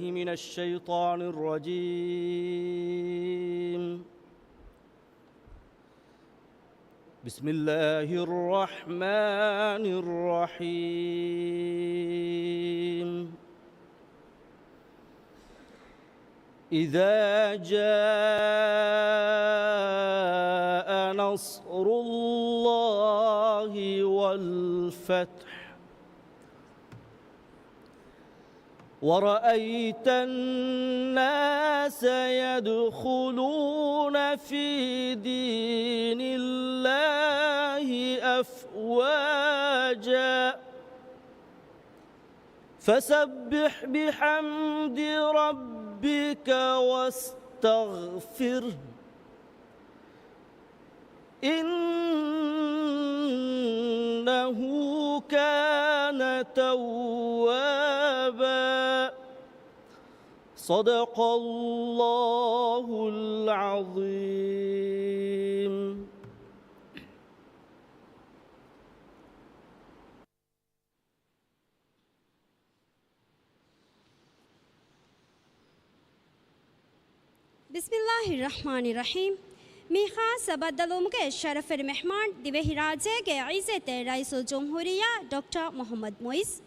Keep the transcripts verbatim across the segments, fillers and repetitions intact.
من الشيطان الرجيم. بسم الله الرحمن الرحيم. إذا جاء نصر الله والفتح ورأيت الناس يدخلون في دين الله أفواجا فسبح بحمد ربك واستغفره إنه كان توابا. صدق الله العظيم. ބިސްމިއްލާހި ރަޙްމާނި ރަޙީމް. މި ޚާއްޞަ ބައްދަލުވުމުގެ ޝަރަފުވެރި މެހްމާން ދިވެހިރާއްޖޭގެ ޢިއްޒަތްތެރި ރައީސުލްޖުމްހޫރިއްޔާ ޑޮކްޓަރ މުޙައްމަދު މުޢިއްޒު.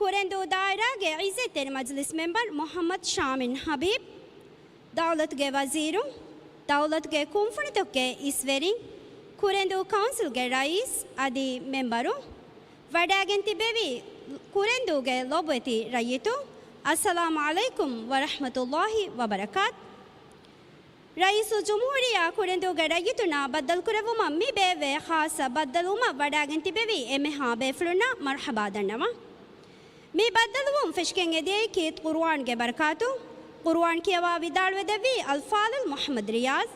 ކުރެންދޫ ދާއިރާގެ ޢިއްޒަތްތެރި މަޖިލިސް މެމްބަރު މުޙައްމަދު ޝާމިން ޙަބީބް، ދައުލަތުގެ ވަޒީރުން، ދައުލަތުގެ ކުންފުނިތަކުގެ އިސްވެރިން، ކުރެންދޫ ކައުންސިލްގެ ރައީސް އަދި މެމްބަރު، ވަޑައިގެން ތިއްބެވި ކުރެންދޫގެ ލޮބުވެތި ރައްޔިތުން، އައްސަލާމު ޢަލައިކުމް ވަރަޙްމަތުﷲި ވަބަރަކާތު. ރައީސުލްޖުމްހޫރިއްޔާ ކުރެންދޫގެ ރައްޔިތުންނާ ބައްދަލުކުރެއްވުމަށް މި ބޭއްވޭ ޚާއްޞަ ބައްދަލުވުމަށް ވަޑައިގެން ތިއްބެވި އެންމެހާ ބޭފުޅުންނަށް މަރުޙަބާ ދަންނަވަން. މި ބައްދަލުވުން ފެށިގެން އެދިޔައީ ކީރިތި ޤުރުއާންގެ ބަރަކާތުން. ޤުރުއާން ކިޔަވާ ވިދާޅުވެދެއްވީ އަލްފާޟިލް މުޙައްމަދު ރިޔާޒް.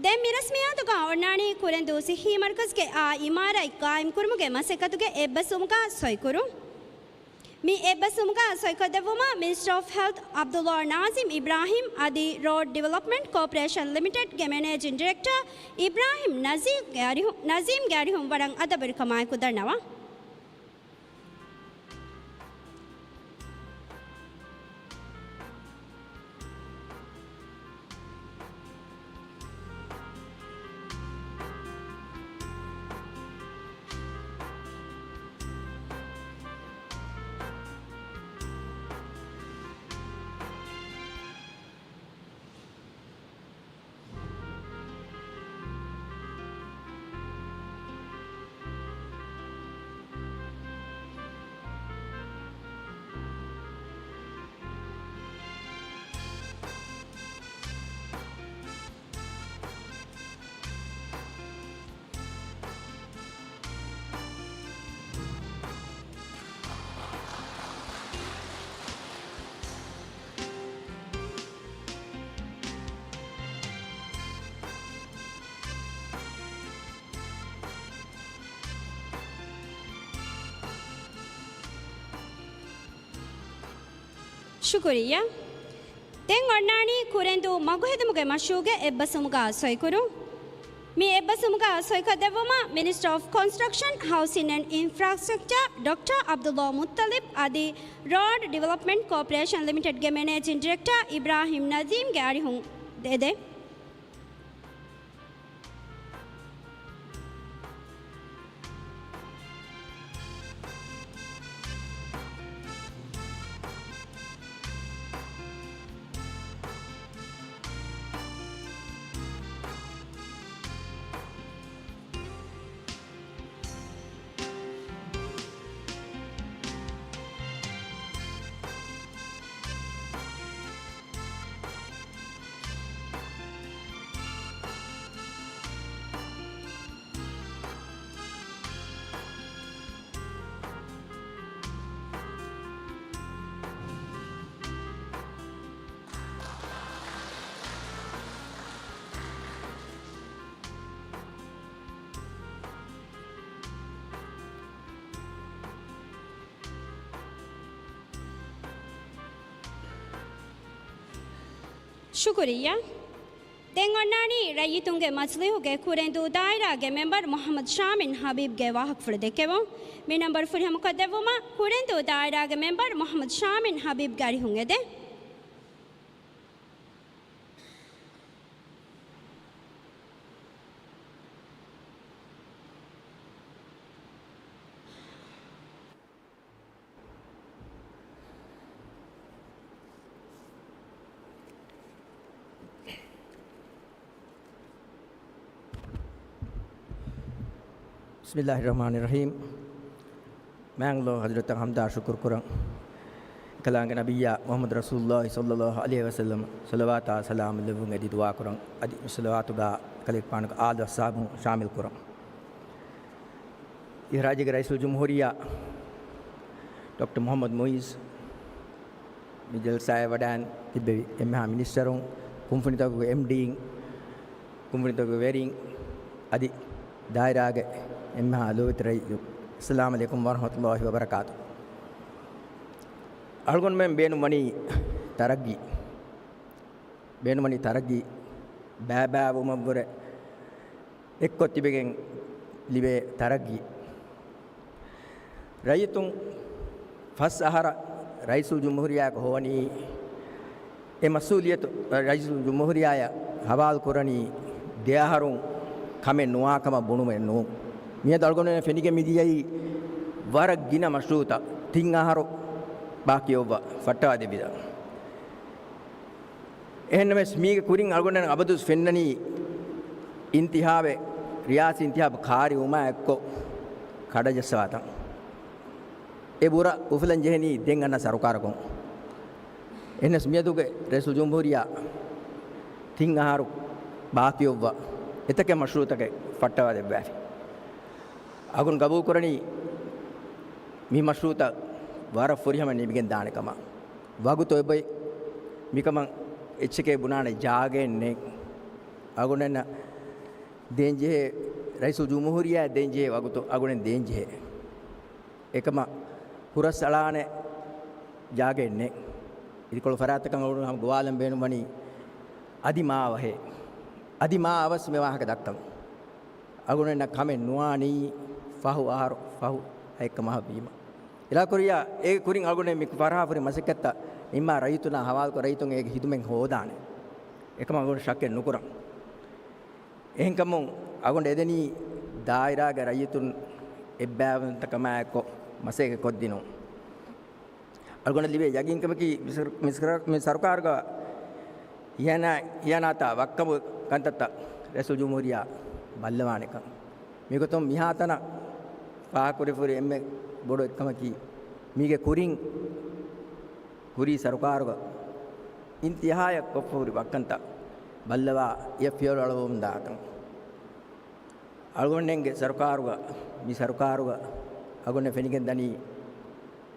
ދެން މި ރަސްމިއްޔާތުގަ އޮންނާނީ ކުރެންދޫ ޞިއްޙީ މަރުކަޒުގެ އާ އިމާރާތް ޤާއިމްކުރުމުގެ މަސައްކަތުގެ އެއްބަސްވުމުގަ ސޮއިކުރުން. މި އެއްބަސްވުމުގަ ސޮއިކޮށްދެއްވުމަށް މިނިސްޓަރ އޮފް ހެލްތް ޢަބްދުﷲ ނާޒިމް އިބްރާހިމް އަދި ރޯޑް ޑިވެލޮޕްމަންޓް ކޯޕަރޭޝަން ލިމިޓެޑްގެ މެނޭޖިން ޑިރެކްޓަރ އިބްރާހިމް ނަޒީމްގެ އަރިހު-، ނަޒީމްގެ އަރިހުން ވަރަށް އަދަބުވެރިކަމާއެކު ދަންނަވަން. ޝުކުރިއްޔާ. ދެން އޮންނާނީ ކުރެންދޫ މަގުހެދުމުގެ މަޝްރޫޢުގެ އެއްބަސްވުމުގަ ސޮއިކުރުން. މި އެއްބަސްވުމުގަ ސޮއިކޮށްދެއްވުމަށް މިނިސްޓަރ އޮފް ކޮންސްޓްރަކްޝަން، ހައުސިން އެންޑް އިންފްރާސްޓްރަކްޗާ ޑޮކްޓަރ ޢަބްދުﷲ މުއްޠަލިބް އަދި ރޯޑް ޑިވެލޮޕްމަންޓް ކޯޕަރޭޝަން ލިމިޓެޑްގެ މެނޭޖިން ޑިރެކްޓަރ އިބްރާހިމް ނަޒީމްގެ އަރިހުން ދެދެން. ޝުކުރިއްޔާ. ދެން އޮންނާނީ ރައްޔިތުންގެ މަޖިލީހުގެ ކުރެންދޫ ދާއިރާގެ މެމްބަރު މުޙައްމަދު ޝާމިން ޙަބީބްގެ ވާހަކަފުޅު ދެއްކެވުން. މި ނަންބަރު ފުރިހަމަކޮށްދެއްވުމަށް ކުރެންދޫ ދާއިރާގެ މެމްބަރު މުޙައްމަދު ޝާމިން ޙަބީބްގެ އަރިހުން އެދެން. ބިސްމިއްލާހި ރަޙްމާނި ރަޙީމް. މާތް ﷲ ޙަޟްރަތަށް ޙަމްދާ ޝުކުރު ކުރަން. އެކަލާނގެ ނަބިއްޔާ މުޙައްމަދު ރަސޫލުﷲ ޞައްލަﷲ ޢަލައިހި ވަސައްލަމަ ޞަލަވާތާ ސަލާމް ލެއްވުން އެދި ދުޢާ ކުރަން. އަދި މި ޞަލަވާތުގަ އެކަލޭގެފާނުގެ އާލު އަޞްޙާބުން ޝާމިލް ކުރަން. އިހްރާޖީގެ ރައީސުލްޖުމްހޫރިއްޔާ ޑޮކްޓަރ މުޙައްމަދު މުޢިއްޒު، މި ޖަލްސާއަށް ވަޑައިން ތިއްބެވި އެންމެހާ މިނިސްޓަރުން، ކުންފުނިތަކުގެ އެމްޑީއިން، ކުންފުނިތަކުގެ ވެރިން، އަދި ދާއިރާގެ އެންމެހާ ލޯބިވެތި ރައްޔިތުން، އައްސަލާމު ޢަލައިކުމް ވަރަޙްމަތުﷲ ވަބަރަކާތު. އަޅުގަނޑުމެން ބޭނުންވަނީ ތަރައްގީ. ބޭނުންވަނީ ތަރައްގީ. ބައިބައިވުމަށްވުރެ އެއްކޮށް ތިބެގެން ލިބޭ ތަރައްގީ. ރައްޔިތުން ފަސް އަހަރަށް ރައީސުލްޖުމްހޫރިއްޔާއަކަށް ހޮވަނީ، އެ މަސްއޫލިއްޔަތު ރައީސުލްޖުމްހޫރިއްޔާއަށް ހަވާލު ކުރަނީ ދެ އަހަރުން ކަމެއް ނުވާ ކަމަށް ބުނުމެއް ނޫން. މިއަދު އަޅުގަނޑުމެން ފެނިގެން މިދިޔައީ ވަރަށް ގިނަ މަޝްރޫޢުތައް ތިން އަހަރު ބާކީއޮއްވާ ފައްޓަވާ ދެއްވިދާނެ. އެހެންނަމަވެސް، މީގެ ކުރިން އަޅުގަނޑަށް އަބަދުވެސް ފެންނަނީ، އިންތިހާބެއް، ރިޔާސީ އިންތިހާބު ކާރިވުމާ އެއްކޮށް ކަޑަޖައްސަވާތަން. އެ ބުރަ އުފުލަން ޖެހެނީ ދެން އަންނަ ސަރުކާރަކުން. އެހެނަސް މިއަދުގެ ރައީސުލްޖުމްހޫރިއްޔާ ތިން އަހަރު ބާކީއޮއްވާ އެތަކެއް މަޝްރޫޢުތަކެއް ފައްޓަވާ ދެއްވާފި. އަޅުގަނޑު ގަބޫލުކުރަނީ މި މަޝްރޫޢުތައް ވަރަށް ފުރިހަމަ ނިމިގެން ދާނެ ކަމަށް. ވަގުތު އެބައި މިކަމަށް އެއްޗެކޭ ބުނާނެ ޖާގައެއް ނެތް. އަޅުގަނޑަށް ދޭންޖެހޭ، ރައީސުލްޖުމްހޫރިއްޔާ ދޭންޖެހޭ ވަގުތު އަޅުގަނޑަށް ދޭންޖެހޭ. އެކަމަށް ހުރަސްއަޅާނެ ޖާގައެއް ނެތް. އިދިކޮޅު ފަރާތަކަށް އަޅުގަނޑު ހަމަ ގޮވާލަން ބޭނުންވަނީ އަދި މާވަހޭ. އަދި މާ އަވަސް މި ވާހަކަ ދައްކަން. އަޅުގަނޑަށް ކަމެއް ނުވާނީ ފަހު އަހަރު، ފަހު ހައެއްކަ މަހަށް ވީމަ. އިލާކުރިޔާ، އޭގެ ކުރިން އަޅުގަނޑު މި ފަރާހަށް ހުރި މަސައްކަތްތައް ނިންމާ ރައްޔިތުންނާ ހަވާލުކޮށް ރައްޔިތުން އޭގެ ހިދުމަތް ހޯދާނެ. އެކަމަށް އަޅުގަނޑު ޝައްކެއް ނުކުރަން. އެހެންކަމުން އަޅުގަނޑު އެދެނީ ދާއިރާގެ ރައްޔިތުން އެއްބައިވަންތަކަމާއެކު މަސައްކަތް ކޮށްދިނުން. އަޅުގަނޑަށް ލިބޭ ޔަގީންކަމަކީ، މި ސަރު-، މި ސަރު-، މި ސަރުކާރުގަ ހިޔާނާ-، ހިޔާނާތާ ވައްކަމު ކަންތައްތައް ރައީސުލްޖުމްހޫރިއްޔާ ބައްލަވާނެކަން. މިގޮތުން މިހާތަނަށް ފާހަގަކުރިފަ ހުރި އެންމެ ބޮޑު އެއްކަމަކީ، މީގެ ކުރިން ކުރީ ސަރުކާރުގަ އިންތިހާޔަށް ކޮށްފަ ހުރި ވައްކަންތައް ބައްލަވާ، އެޔަށް ފިޔަވަޅު އަޅަވަމުންދާކަން. އަޅުގަނޑެއްގެ ސަރުކާރުގަ، މި ސަރުކާރުގަ އަޅުގަނޑަށް ފެނިގެން ދަނީ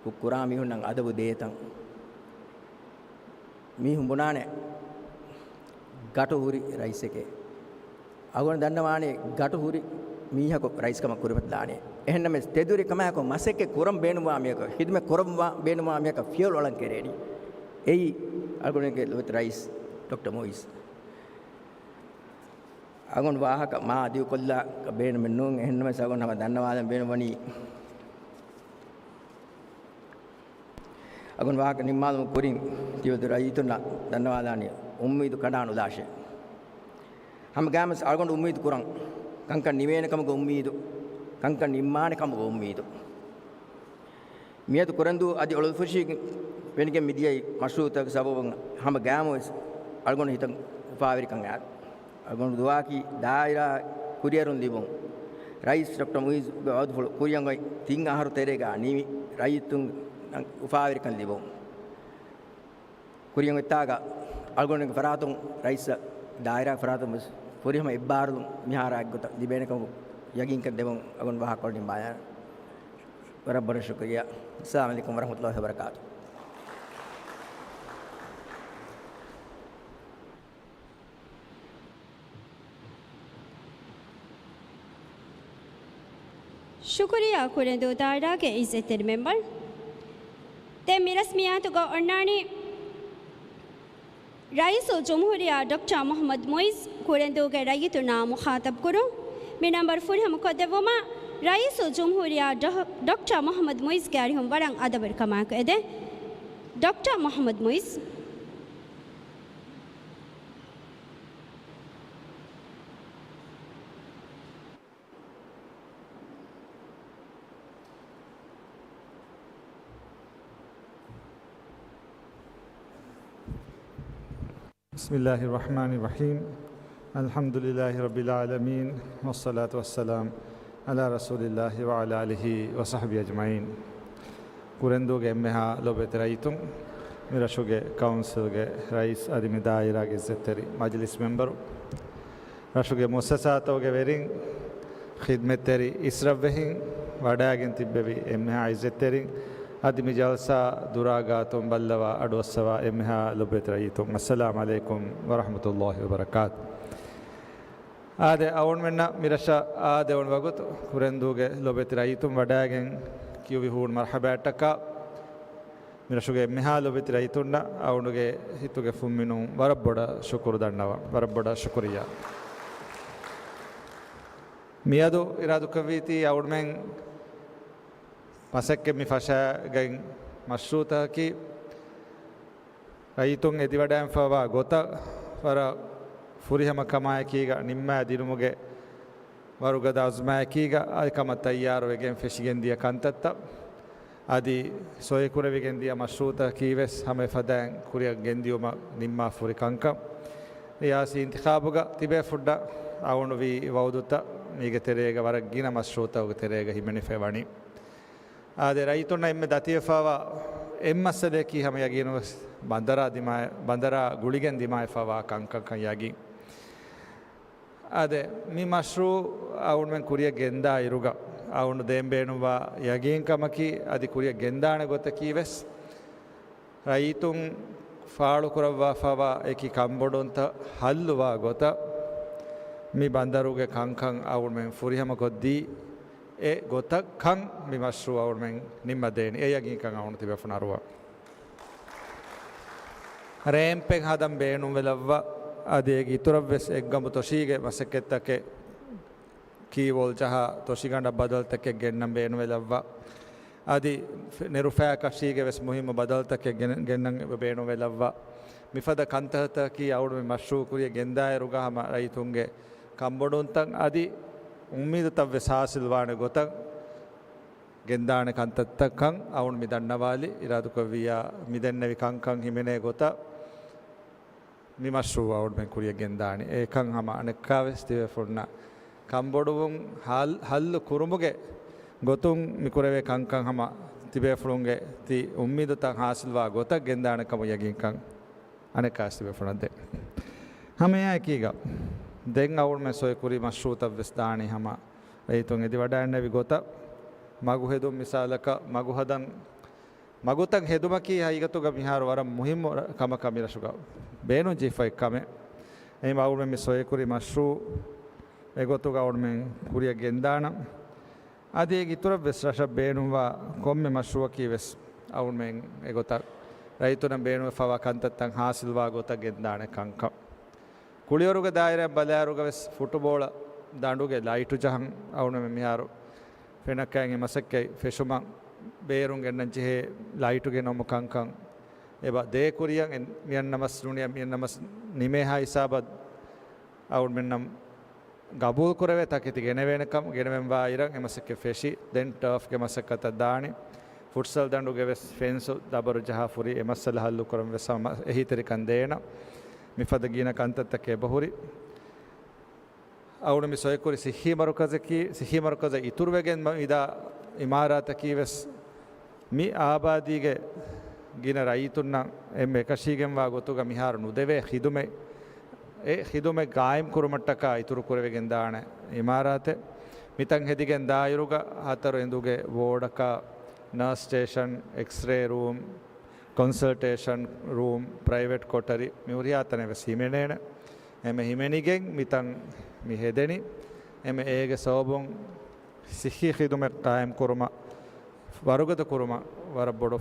ކު-، ކުރާ މީހުންނަށް އަދަބު ދޭތަން. މީހުން ބުނާނެ ގަޓު ހުރި ރައީސެކޭ. އަޅުގަނޑު ދަންނަވާނީ ގަޓު ހުރި މީހަކު ރައީސްކަމަށް ކުރިމަތިލާނީ. އެހެންނަމަވެސް، ތެދުވެރި ކަމާއެކު މަސައްކަތް ކުރަން ބޭނުންވާ މީހަކަށް، ޚިދުމަތް ކުރަން ވާ-، ބޭނުންވާ މީހަކަށް ފިޔަވަޅު އަޅަން ކެރޭނީ. އެއީ އަޅުގަނޑުގެ ލޯބިވެތި ރައީސް ޑޮކްޓަރ މުޢިއްޒު. އަޅުގަނޑު ވާހަކަ މާ ދިގުކޮށްލާ ބޭނުމެއް ނޫން. އެހެންނަމަވެސް، އަޅުގަނޑު ހަމަ ދަންނަވާލަން ބޭނުންވަނީ، އަޅުގަނޑު ވާހަކަ ނިންމާލުމުގެ ކުރިން ތިބޭފުޅު ރައްޔިތުންނަށް ދަންނަވާލާނީ، އުއްމީދު ކަނޑާނުލާށޭ. ހަމަ ގާމަސް އަޅުގަނޑު އުއްމީދު ކުރަން، ކަންކަން ނިވޭނެ ކަމުގެ އުއްމީދު، ކަންކަން ނިންމާނެ ކަމުގެ އުއްމީދު. މިއަދު ކުރެންދޫ އަދި އޮޅުފުށީގެން ފެނިގެން މިދިޔައީ މަޝްރޫޢުތަކުގެ ސަބަބުން ހަމަ ގާމުވެސް އަޅުގަނޑު ހިތަށް އުފާވެރިކަން އައި. އަޅުގަނޑު ދުޢާއަކީ ދާއިރާ ކުރިއެރުން ލިބުން. ރައީސް ޑޮކްޓަރ މުޢިއްޒުގެ ވަޢުދުފުޅު ކުރިއަށް އޮތް ތިން އަހަރު ތެރޭގަ ނިމި ރައްޔިތުން އުފާވެރިކަން ލިބުން. ކުރިއަށް އޮތްތާގަ އަޅުގަނޑުގެ ފަރާތުން ރައީސް ދާއިރާގެ ފަރާތުން ވެސް ފުރިހަމަ އެއްބާރުލުން މިހާރާ އެއްގޮތަށް ލިބޭނެ ކަމަށް ޔަގީންކަން ދެމުން އަޅުގަނޑު ވާހަކަކޮޅު ނިންމާލާނަން. ވަރަށް ބޮޑަށް ޝުކުރިއްޔާ. އައްސަލާމު ޢަލައިކުމް ވަރަޙްމަތުﷲ ވަބަރަކާތު. ޝުކުރިއްޔާ ކުރެންދޫ ދާއިރާގެ އިއްޒަތްތެރި މެމްބަރު. ދެން މި ރަސްމިއްޔާތުގަ އޮންނާނީ ރައީސުލްޖުމްހޫރިއްޔާ ޑޮކްޓަރ މުޙައްމަދު މުޢިއްޒު ކުރެންދޫގެ ރައްޔިތުންނާ މުޚާޠަބުކުރުން. މި ނަންބަރު ފުރިހަމަ ކޮށްދެއްވުމަށް، ރައީސުލްޖުމްހޫރިއްޔާ ޑޮ-، ޑޮކްޓަރ މުޙައްމަދު މުޢިއްޒުގެ އަރިހުން ވަރަށް އަދަބުވެރިކަމާއެކު އެދެން. ޑޮކްޓަރ މުޙައްމަދު މުޢިއްޒު. بسم الله الرحمن الرحيم. الحمد لله رب العالمين، والصلاة والسلام على رسول الله وعلى آله وصحبه أجمعين. ކުރެންދޫގެ އެންމެހާ ލޮބުވެތި ރައްޔިތުން، މި ރަށުގެ ކައުންސިލްގެ ރައީސް އަދި މި ދާއިރާގެ އިއްޒަތްތެރި މަޖިލިސް މެމްބަރު، ރަށުގެ މުއައްސަސާތަކުގެ ވެރިން، ޚިދްމަތްތެރި އިސްރަށްވެހިން، ވަޑައިގެން ތިއްބެވި އެންމެހާ އިއްޒަތްތެރިން، އަދި މި ޖަލްސާ ދުރާ ގާތުން ބައްލަވާ އަޑުއައްސަވާ އެންމެހާ ލޮބުވެތި ރައްޔިތުން، އައްސަލާމު ޢަލައިކުމް ވަރަޙްމަތުﷲި ވަބަރަކާތު. އާދެ، އަޅުގަނޑުމެންނަށް މި ރަށަށް އާދެވުނު ވަގުތު ކުރެންދޫގެ ލޮބުވެތި ރައްޔިތުން ވަޑައިގެން ކިޔުވި ހޫނު މަރްޙަބާއަށްޓަކާ، މި ރަށުގެ އެންމެހާ ލޮބުވެތި ރައްޔިތުންނަށް އަޅުގަނޑުގެ ހިތުގެ ފުންމިނުން ވަރަށް ބޮޑަށް ޝުކުރު ދަންނަވަން. ވަރަށް ބޮޑަށް ޝުކުރިއްޔާ. މިއަދު އިރާދަކުރެއްވީތީ އަޅުގަނޑުމެން މަސައްކަތް މި ފަށައިގެން މަޝްރޫޢުތަކަކީ ރައްޔިތުން އެދިވަޑައިގެންފަވާ ގޮތަށް ވަރަށް ފުރިހަމަ ކަމާއެކީގަ ނިންމާ ދިނުމުގެ ވަރުގަދަ އަޒުމާއެކީގަ އަދި ކަމަށް ތައްޔާރުވެގެން ފެށިގެން ދިޔަ ކަންތައްތައް އަދި ސޮއިކުރެވިގެން ދިޔަ މަޝްރޫޢުތަކީ ވެސް ހަމަ އެފަދައިން ކުރިއަށް ގެންދިއުމަށް ނިންމާފަ ހުރި ކަންކަން. ރިޔާސީ އިންތިޚާބުގަ ތިބޭފުޅުންނަށް އަޅުގަނޑު ވީ ވަޢުދުތައް މީގެ ތެރޭގަ ވަރަށް ގިނަ މަޝްރޫޢުތަކުގެ ތެރޭގަ ހިމެނިފައި ވަނީ. އާދެ، ރައްޔިތުންނަށް އެންމެ ދަތިވެފަވާ އެއް މައްސަލައަކީ ހަމަ ޔަގީނުވެސް ބަނދަރާ ދިމާ-، ބަނދަރާ ގުޅިގެން ދިމާވެފަވާ ކަންކަންކަން ޔަގީން. އާދެ، މި މަޝްރޫޢު އަޅުގަނޑުމެން ކުރިއަށް ގެންދާ އިރުގަ އަޅުގަނޑު ދޭން ބޭނުންވާ ޔަގީންކަމަކީ އަދި ކުރިއަށް ގެންދާނެ ގޮތަކީ ވެސް ރައްޔިތުން ފާޅުކުރައްވާފަވާ އެކި ކަންބޮޑުންތައް ހައްލުވާ ގޮތަށް މި ބަނދަރުގެ ކަންކަން އަޅުގަނޑުމެން ފުރިހަމަކޮށްދީ އެ ގޮތަށް ކަން މި މަޝްރޫޢު އަޅުގަނޑުމެން ނިންމަދޭނެ. އެ ޔަގީންކަން އަޅުގަނޑު ތިބޭފުޅުން އަރުވާ. ރޭމްޕެއް ހަދަން ބޭނުންވެލައްވާ، އަދި އޭގެ އިތުރަށްވެސް އެއްގަނބު ތޮށީގެ މަސައްކަތްތަކެއް، ކީ ވޯލް ޖަހާ ތޮށިގަނޑަށް ބަދަލުތަކެއް ގެންނަން ބޭނުންވެލައްވާ، އަދި ފެ-، ނެރުފައިކަށީގެ ވެސް މުހިއްމު ބަދަލުތަކެއް ގެން-، ގެންނަން ބޭނުންވެލައްވާ. މިފަދަ ކަންތައްތަކަކީ އަޅުގަނޑު މި މަޝްރޫޢު ކުރިއަށް ގެންދާއިރުގަ ހަމަ ރައްޔިތުންގެ ކަންބޮޑުންތައް އަދި އުއްމީދުތައް ވެސް ހާސިލްވާނެ ގޮތަށް ގެންދާނެ ކަންތައްތައް ކަން އަޅުގަނޑު މި ދަންނަވާލި. އިރާދަކުރެއްވިއްޔާ މިދެންނެވި ކަންކަން ހިމެނޭ ގޮތަށް މި މަޝްރޫޢު އަޅުގަނޑުމެން ކުރިއަށް ގެންދާނެ. އެކަން ހަމަ އަނެއްކާވެސް ތިބޭފުޅުންނަށް ކަންބޮޑުވުން ހައް-، ހައްލު ކުރުމުގެ ގޮތުން މި ކުރެވޭ ކަންކަން ހަމަ ތިބޭފުޅުންގެ ތި އުއްމީދުތައް ހާސިލްވާ ގޮތަށް ގެންދާނެ ކަމަށް ޔަގީންކަން އަނެއްކާވެސް ތިބޭފުޅުންނަށް ދޭ. ހަމައެއާއެކީގަ ދެން އަޅުގަނޑުމެން ސޮއިކުރި މަޝްރޫޢުތައް ވެސް ދާނީ ހަމަ ރައްޔިތުން އެދިވަޑައިގެންނެވި ގޮތަށް. މަގު ހެދުން މިސާލަކަށް މަގު ހަދަން މަގުތައް ހެދުމަކީ ހަގީގަތުގަ މިހާރު ވަރަށް މުހިއްމު ރަ-، ކަމަކަށް މި ރަށުގަ ބޭނުންޖެހިފައި ކަމެއް. އެހެން އަޅުގަނޑުމެން މި ސޮއިކުރި މަޝްރޫޢު އެގޮތުގަ އަޅުގަނޑުމެން ކުރިއަށް ގެންދާނަން. އަދި އޭގެ އިތުރަށް ވެސް ރަށަށް ބޭނުންވާ ކޮންމެ މަޝްރޫޢަކީ ވެސް އަޅުގަނޑުމެން އެގޮތަށް ރައްޔިތުންނަށް ބޭނުންވެފަވާ ކަންތައްތައް ހާސިލްވާ ގޮތަށް ގެންދާނެ ކަންކަން. ކުޅިވަރުގެ ދާއިރާއަށް ބަލާއިރުގަ ވެސް ފުޓުބޯޅަ ދަނޑުގެ ލައިޓު ޖަހަން އަޅުގަނޑުމެން މިހާރު ފެނަކައިގެ މަސައްކަތް ފެށުމަށް ބޭރުން ގެންނަން ޖެހޭ ލައިޓު ގެނައުމު ކަންކަން އެބަ ދޭ ކުރިއަށް އެ-، މިއަންނަމަސް ނޫނީ މިއަންނަމަސް ނިމޭހާ ހިސާބަށް އަޅުގަނޑުމެންނަށް ގަބޫލު ކުރެވޭ ތަކެތި ގެނެވޭނެ ކަމަށް ގެނެވެން ވާ އިރަށް އެ މަސައްކަތް ފެށި. ދެން ޓާފްގެ މަސައްކަތަށް ދާނީ. ފުޓްސަލް ދަނޑުގެ ވެސް ފެންސު ދަބަރު ޖަހާ ފުރި އެ މައްސަލަ ހައްލު ކުރަން ވެސް ހަމަ އެހީތެރިކަން ދޭނަން. މިފަދަ ގިނަ ކަންތައްތަކެއް އެބަހުރި. އަޅުގަނޑު މި ސޮއިކުރި ސިއްހީ މަރުކަޒަކީ، ސިއްހީ މަރުކަޒަށް އިތުރުވެގެން މި އިދާ އިމާރާތަކީ ވެސް މި އާބާދީގެ ގިނަ ރައްޔިތުންނަށް އެންމެ އެކަށީގެންވާ ގޮތުގަ މިހާރު ނުދެވޭ ޚިދުމަތް، އެ ޚިދުމަތް ގާއިމް ކުރުމަށްޓަކާ އިތުރު ކުރެވިގެން ދާނެ އިމާރާތެއް. މިތަން ހެދިގެން ދާއިރުގަ ހަތަރު އެނދުގެ ވޯޑަކަށް ނާސް ސްޓޭޝަން، އެކްސްރޭ ރޫމް، ކޮންސަލްޓޭޝަން ރޫމް، ޕްރައިވެޓް ކޮޓަރި މި ހުރިހާ ތަނެއް ވެސް ހިމެނޭނެ. އެމެ ހިމެނިގެން މިތަން މި ހެދެނީ. އެމެ އޭގެ ސަބަބުން ސިއްހީ ޚިދުމަތް ޤާއިމް ކުރުމަށް، ވަރުގަދަ ކުރުމަށް ވަރަށް ބޮޑު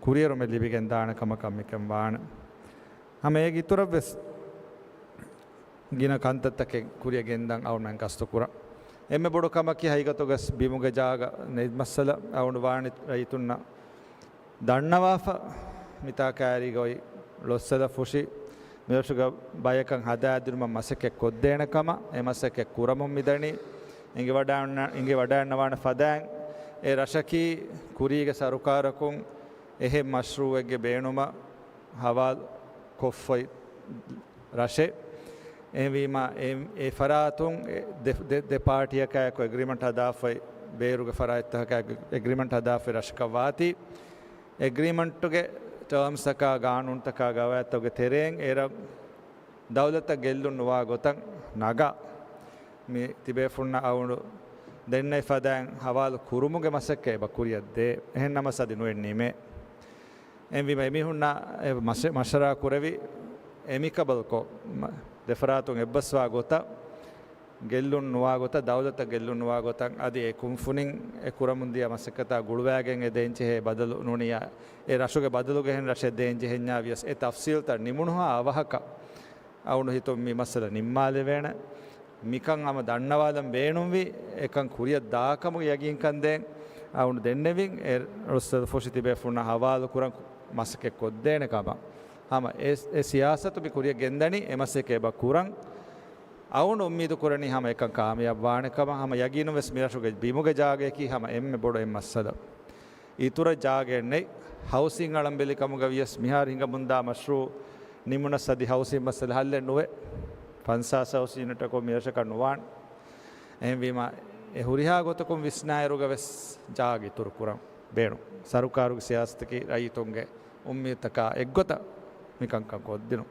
ކުރިއެރުމެއް ލިބިގެން ދާނެ ކަމަކަށް މިކަން ވާނެ. ހަމަ އޭގެ އިތުރަށްވެސް ގިނަ ކަންތައްތަކެއް ކުރިއަށް ގެންދަން އަޅުގަނޑުމެން ގަސްތު ކުރަން. އެންމެ ބޮޑު ކަމަކީ ހަގީގަތުގަސް ބިމުގެ ޖާގަ ނެތް މައްސަލަ. އަޅުގަނޑު ވާނެ ރައްޔިތުންނަށް ދަންނަވާފަ، މިތާ ކައިރީގަ އޮތް ޅޮއްސަލަ ފުށި މިރަށުގަ ބަޔަކަށް ހަދާދިނުމަށް މަސައްކަތް ކޮށްދޭނެ ކަމަށް، އެ މަސައްކަތް ކުރަމުން މިދަނީ. އެނގިވަޑައިން-، އެނގިވަޑައިންނަވާނެ ފަދައިން އެ ރަށަކީ ކުރީގެ ސަރުކާރަކުން އެހެން މަޝްރޫއެއްގެ ބޭނުމަށް ހަވާލު ކޮށްފައި ރަށެއް. އެހެންވީމަ، އެ، އެ ފަރާތުން އެ ދެ، ދެ، ދެ ޕާޓީއަކާއެކު އެގްރީމަންޓް ހަދާފައި، ބޭރުގެ ފަރާތްތަކާއެކު އެގްރީމަންޓް ހަދާފައި ރަށަކަށް ވާތީ، އެގްރީމަންޓުގެ ޓާމްސްތަކާ، ގާނޫނުތަކާ، ގަވާއިދުތަކުގެ ތެރެއިން އެރަށް ދައުލަތަށް ގެއްލުން ނުވާ ގޮތަށް ނަގާ، މި ތިބޭފުންނަށް އަޅުގަނޑު ދެންނެވި ފަދައިން ހަވާލު ކުރުމުގެ މަސައްކަތް އެބަ ކުރިއަށް ދޭ. އެހެން ނަމަސް އަދި ނުއެއް ނިމޭ. އެހެންވީމަ އެމީހުންނާ އެ މަޝް-، މަޝްވަރާ ކުރެވި، އެމިކަބަލްކޮށް، މަ-، ދެފަރާތުން އެއްބަސްވާ ގޮތަށް، ގެއްލުން ނުވާ ގޮތަށް، ދައުލަތަށް ގެއްލުން ނުވާ ގޮތަށް، އަދި އެ ކުންފުނިން އެ ކުރަމުން ދިޔަ މަސައްކަތާ ގުޅުވައިގެން އެ ދޭންޖެހޭ ބަދަލު ނޫނިޔާ، އެ ރަށުގެ ބަދަލުގެ އެހެން ރަށެއް ދޭންޖެހެންޏާ ވިޔަސް، އެ ތަފްސީލްތައް ނިމުނުހާ އަވަހަކަށް އަޅުގަނޑު ހިތުން މި މައްސަލަ ނިންމާލެވޭނެ. މިކަން ހަމަ ދަންނަވާލަން ބޭނުންވި، އެކަން ކުރިއަށް ދާކަމުގެ ޔަގީންކަން ދޭން އަޅުގަނޑު ދެންނެވިން، އެ ރޮއްސަލަ ފުށި ތިބޭފުންނާ ހަވާލު ކުރަން މަސައްކަތް ކޮށްދޭނެ ކަމަށް. ހަމަ އެ، އެ ސިޔާސަތު މި ކުރިއަށް ގެންދަނީ، އެ މަސައްކަތް އެބަ ކުރަން. އަޅުގަނޑު އުއްމީދު ކުރަނީ ހަމަ އެކަން ކާމިޔާބު ވާނެ ކަމަށް. ހަމަ ޔަގީނުން ވެސް މިރަށުގެ ބިމުގެ ޖާގަޔަކީ ހަމަ އެންމެ ބޮޑު އެއް މައްސަލަ. އިތުރަށް ޖާގައެއް ނެތް. ހައުސިން އަޅަން ބެލި ކަމުގަ ވިޔަސް މިހާރު ހިނގަމުންދާ މަޝްރޫއު ނިމުނަސް އަދި ހައުސިން މައްސަލަ ހައްލެއް ނުވޭ. ފަންސާސް ހައުސިން ޔުނިޓަކުން މިރަށަކަށް ނުވާނެ. އެހެންވީމަ، އެ ހުރިހާ ގޮތަކުން ވިސްނާއިރުގަ ވެސް ޖާގަ އިތުރު ކުރަން ބޭނުން. ސަރުކާރުގެ ސިޔާސަތަކީ ރައްޔިތުންގެ އުއްމީދުތަކާ އެއްގޮތަށް މިކަންކަން ކޮށްދިނުން.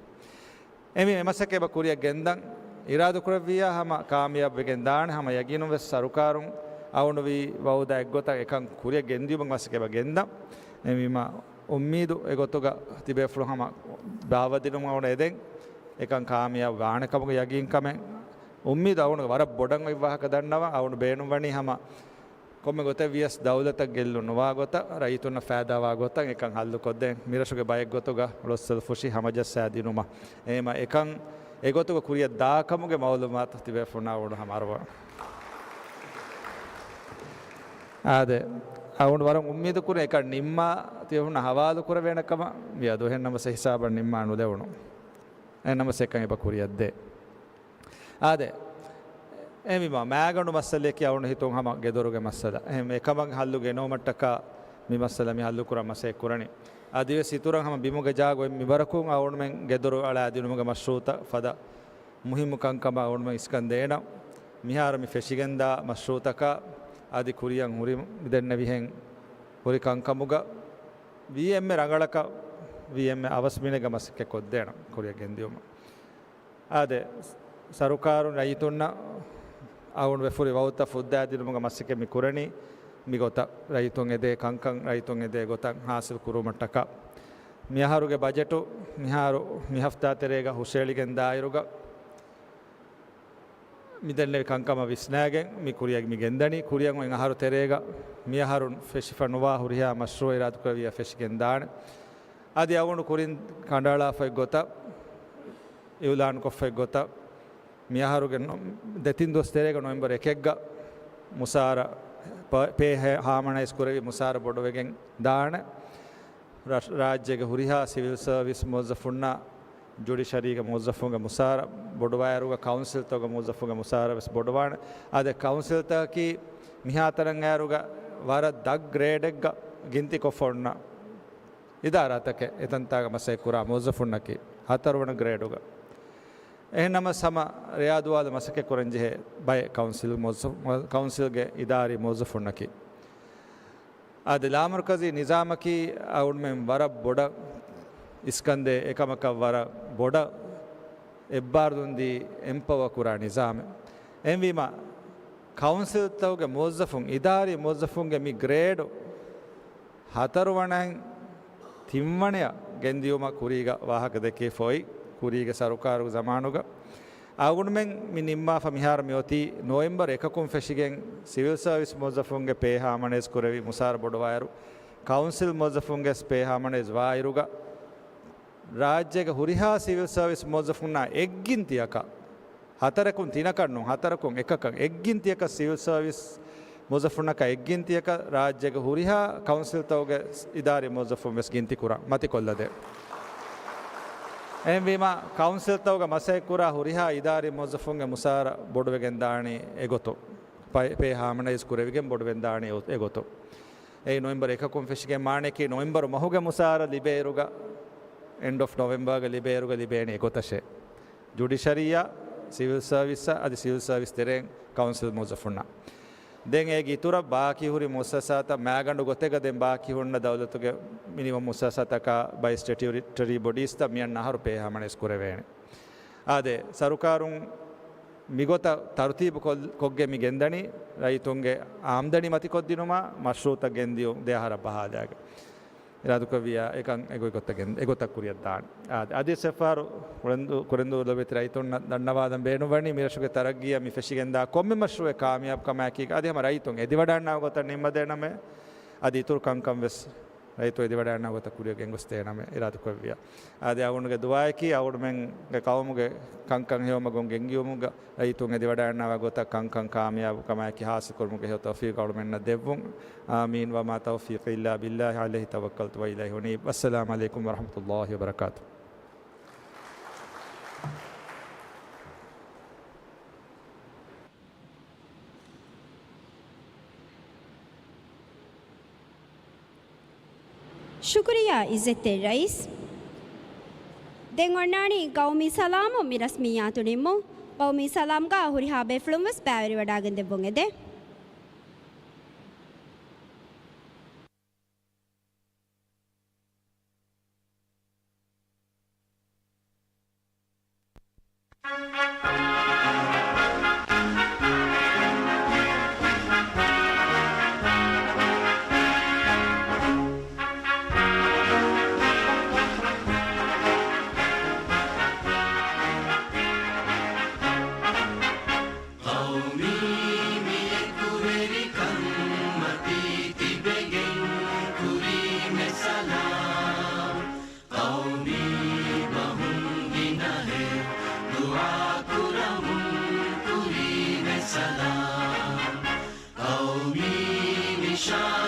އެމީ އެ މަސައްކަތް އެބަ ކުރިއަށް ގެންދަން އިރާދަކުރެއްވިއްޔާ ހަމަ ކާމިޔާބުވެގެން ދާނެ. ހަމަ ޔަގީނުން ވެސް ސަރުކާރުން އަޅުގަނޑު ވީ ވައުދާ އެއްގޮތަށް އެކަން ކުރިއަށް ގެންދިޔުމަށް މަސައްކަތް އެބަ ގެންދަން. އެމީމަ އުއްމީދު އެގޮތުގަ ތިބޭފުޅުން ހަމަ ބާއްވަދިނުމަށް އަޅުގަނޑު އެދެން. އެކަން ކާމިޔާބު ވާނެ ކަމުގެ ޔަގީންކަމެއް އުއްމީދު އަޅުގަނޑު ވަރަށް ބޮޑަށް އޮތް ވާހަކަ ދަންނަވަން. އަޅުގަނޑު ބޭނުންވަނީ ހަމަ ކޮންމެ ގޮތެއް ވިޔަސް ދައުލަތަށް ގެއްލުން ނުވާ ގޮތަށް، ރައްޔިތުންނަށް ފައިދާވާ ގޮތަށް އެކަން ހައްލު ކޮށްދޭން. މިރަށުގެ ބައެއް ގޮތުގަ ޅޮއްސަލު ފުށި ހަމަޖައްސާ ދިނުމަށް. އެހެމަ އެކަން އެގޮތުގަ ކުރިއަށް ދާ ކަމުގެ މައުލޫމާތު ތިބޭފުޅުންނާ އަޅުގަނޑު ހަމަ އަރުވަން. އާދެ، އަޅުގަނޑު ވަރަށް އުއްމީދު ކުރި އެކަން ނިންމާ ތިބޭފުޅުންނަށް ހަވާލު ކުރެވޭނެ ކަމަށް. މިއަދު އެހެން ނަމަސް އެ ހިސާބަށް ނިންމާ ނުލެވުނު. އެހެން ނަމަސް އެކަން އެބަ ކުރިއަށް ދޭ. އާދެ. އެހެންވީމަ، މައިގަނޑު މައްސަލަޔަކީ އަޅުގަނޑު ހިތުން ހަމަ ގެދޮރުގެ މައްސަލަ. އެހެން އެކަމަށް ހައްލު ގެނައުމަށްޓަކާ މި މައްސަލަ މި ހައްލު ކުރަން މަސައްކަތް ކުރަނީ. އަދިވެސް އިތުރަށް ހަމަ ބިމުގެ ޖާގަ އޮތް މިވަރަކުން އަޅުގަނޑުމެން ގެދޮރު އަޅާދިނުމުގެ މަޝްރޫއުތައް ފަދަ މުހިއްމު ކަންކަމަށް އަޅުގަނޑުމެން އިސްކަން ދޭނަން. މިހާރު މި ފެށިގެންދާ މަޝްރޫއުތަކާ އަދި ކުރިއަށް ހުރި މިދެންނެވިހެން ހުރި ކަންކަމުގަ ވީ އެންމެ ރަނގަޅަކަށް ވީ އެންމެ އަވަސް މިނެއްގަ މަސައްކަތް ކޮށްދޭނަން ކުރިއަށް ގެންދިޔުމަށް. އާދެ، ސަރުކާރުން ރައްޔިތުންނަށް އަޅުގަނޑު ވެފުރި ވައުދުތައް ފުއްދާދިނުމުގެ މަސައްކަތް މި ކުރަނީ މިގޮތަށް، ރައްޔިތުން އެދޭ ކަންކަން ރައްޔިތުން އެދޭ ގޮތަށް ހާސިލް ކުރުވުމަށްޓަކާ. މިއަހަރުގެ ބަޖެޓު މިހާރު މި ހަފްތާ ތެރޭގަ ހުށައެޅިގެން ދާއިރުގަ، މިދެންނެވި ކަންކަމަށް ވިސްނާގެން މި ކުރިއަށް މި ގެންދަނީ. ކުރިއަށް އޮތް އަހަރު ތެރޭގަ މިއަހަރުން ފެށިފަ ނުވާ ހުރިހާ މަޝްރޫއެއް އިރާދަކުރެއްވިއްޔާ ފެށިގެން ދާނެ. އަދި އަޅުގަނޑު ކުރިން ކަނޑައަޅާފައި ގޮތަށް، އިއުލާންކޮށްފައި ގޮތަށް، މިއަހަރުގެ ނޮ-، ދެތިން ދުވަސް ތެރޭގަ ނޮވެމްބަރު އެކެއްގަ މުސާރަ ޕ-، ޕޭ ހެ-، ހާމަނައިޒް ކުރެވި މުސާރަ ބޮޑުވެގެން ދާނެ. ރަށް-، ރާއްޖޭގެ ހުރިހާ ސިވިލް ސަރވިސް މުވައްޒަފުންނާ، ޖުޑިޝަރީގެ މުވައްޒަފުންގެ މުސާރަ ބޮޑުވާއިރުގަ، ކައުންސިލްތަކުގެ މުވައްޒަފުންގެ މުސާރަ ވެސް ބޮޑުވާނެ. އަދި ކައުންސިލްތަކަކީ މިހާތަނަށް އައިރުގަ ވަރަށް ދަށް ގްރޭޑެއްގަ ގިންތިކޮށްފަ އޮންނަ އިދާރާތަކެއް. އެތަންތާގަ މަސައްކަތް ކުރާ މުވައްޒަފުންނަކީ ހަތަރުވަނަ ގްރޭޑުގަ. އެހެންނަމަސް ހަމަ ރެޔާދުވާލު މަސައްކަތް ކުރަންޖެހޭ ބައެއް ކައުންސިލް މުވައްޒަފު-، ކައުންސިލްގެ އިދާރީ މުވައްޒަފުންނަކީ. އަދި ލާމަރުކަޒީ ނިޒާމަކީ އަޅުގަނޑުމެން ވަރަށް ބޮޑަށް އިސްކަންދޭ އެކަމަކަށް ވަރަށް ބޮޑަށް އެއްބާރުލުންދީ އެމްޕަވަރ ކުރާ ނިޒާމެއް. އެހެންވީމަ، ކައުންސިލްތަކުގެ މުވައްޒަފުން، އިދާރީ މުވައްޒަފުންގެ މި ގްރޭޑު ހަތަރުވަނައިން ތިންވަނަޔަށް ގެންދިޔުމަށް ކުރީގަ ވާހަކަ ދެއްކިފަ އޮތް، ކުރީގެ ސަރުކާރުގެ ޒަމާނުގަ. އަޅުގަނޑުމެން މި ނިންމާފަ މިހާރު މިއޮތީ ނޮވެމްބަރު އެކަކުން ފެށިގެން ސިވިލް ސަރވިސް މުވައްޒަފުންގެ ޕޭ ހާމަނައިޒް ކުރެވި މުސާރަ ބޮޑުވާއިރު، ކައުންސިލް މުވައްޒަފުންގެ ސް ޕޭ ހާމަނައިޒް ވާއިރުގަ، ރާއްޖޭގެ ހުރިހާ ސިވިލް ސަރވިސް މުވައްޒަފުންނާ އެއްގިންތިއަކަށް، ހަތަރަކުން ތިނަކަށް ނޫން، ހަތަރަކުން އެކަކަށް، އެއްގިންތިއަކަށް ސިވިލް ސަރވިސް މުވައްޒަފުންނަކަށް އެއްގިންތިއަކަށް ރާއްޖޭގެ ހުރިހާ ކައުންސިލްތަކުގެ އިދާރީ މުވައްޒަފުން ވެސް ގިންތި ކުރަން މަތިކޮށްލަދޭ. އެހެންވީމަ، ކައުންސިލްތަކުގަ މަސައްކަތްކުރާ ހުރިހާ އިދާރީ މުވައްޒަފުންގެ މުސާރަ ބޮޑުވެގެން ދާނީ އެގޮތުން. ޕޭ ހާމަނައިޒް ކުރެވިގެން ބޮޑުވެން ދާނީ އެގޮތުން. އެއީ ނޮވެމްބަރު އެކަކުން ފެށިގެން މާނައަކީ ނޮވެމްބަރު މަހުގެ މުސާރަ ލިބޭއިރުގަ، އެންޑް އޮފް ނޮވެމްބަރުގަ ލިބޭއިރުގަ ލިބޭނީ އެގޮތަށޭ. ޖުޑިޝަރީއާ، ސިވިލް ސަރވިސްއާ އަދި ސިވިލް ސަރވިސް ތެރެއިން ކައުންސިލް މުވައްޒަފުންނަށް. ދެން އޭގެ އިތުރަށް ބާކީ ހުރި މުއައްސަސާތައް މާގަނޑު ގޮތެއްގަ ދެން ބާކީ ހުންނަ ދައުލަތުގެ މިނިވަން މުއައްސަސާތަކާ ބައި ސްޓެޓިއުޓަރީ ބޮޑީސްތައް މިއަންނަ އަހަރު ޕޭ ހާމަނައިޒް ކުރެވޭނެ. އާދެ، ސަރުކާރުން މިގޮތަށް ތަރުތީބު ކޮށް-، ކޮށްގެން މި ގެންދަނީ ރައްޔިތުންގެ އާމްދަނީ މަތިކޮށްދިނުމަށް މަޝްރޫއުތައް ގެންދިޔުން ދެ އަހަރަށް ބަހާލާގެން. އިރާދަކުރެއްވިއްޔާ އެކަން އެގޮތަށް ގެން-، އެގޮތަށް ކުރިއަށް ދާން. އާދެ، އަދިވެސް އެއްފަހަރު ކުރެންދޫ-، ކުރެންދޫ ލޮބުވެތި ރައްޔިތުންނަށް ދަންނަވާލަން ބޭނުންވަނީ މިރަށުގެ ތަރައްގީއަށް މި ފެށިގެންދާ ކޮންމެ މަޝްރޫއެއް ކާމިޔާބު ކަމާއެކީ އަދި ހަމަ ރައްޔިތުން އެދިވަޑައިގަންނަވާ ގޮތަށް ނިންމަދޭނަމޭ. އަދި އިތުރު ކަންކަން ވެސް ރައްޔިތުން އެދިވަޑައިގަންނަވާ ގޮތަށް ކުރިއަށް ގެންގޮސްދޭނަމޭ އިރާދަކުރެއްވިއްޔާ. އާދެ، އަޅުގަނޑުގެ ދުޢާއަކީ އަޅުގަނޑުމެންގެ ޤައުމުގެ ކަންކަން ހެޔޮމަގުން ގެންގިޔުމުގަ ރައްޔިތުން އެދިވަޑައިގަންނަވާ ގޮތަށް ކަންކަން ކާމިޔާބު ކަމާއެކީ ޙާޞިލް ކުރުމުގެ ހެޔޮ ތައުފީޤު އަޅުގަނޑުމެންނަށް ދެއްވުން. އާމީން. وما توفيقي إلا بالله عليه توكلت وإليه أنيب. والسلام عليكم ورحمة الله وبركاته. ޝުކުރިއްޔާ އިއްޒަތްތެރި ރައީސް. ދެން އޮންނާނީ ޤައުމީ ސަލާމުން މި ރަސްމިއްޔާތު ނިންމުން. ޤައުމީ ސަލާމްގަ ހުރިހާ ބޭފުޅުން ވެސް ބައިވެރިވަޑައިގެން ދެއްވުން އެދެން. ޤައުމީ މި އެކުވެރިކަން މަތީ ތިބެގެން ކުރީމެ ސަލާމް. ޤައުމީ ބަހުން ގިނަހެއް ދުޢާ ކުރަމުން ކުރީމެ ސަލާމް. ޤައުމީ ނިޝާން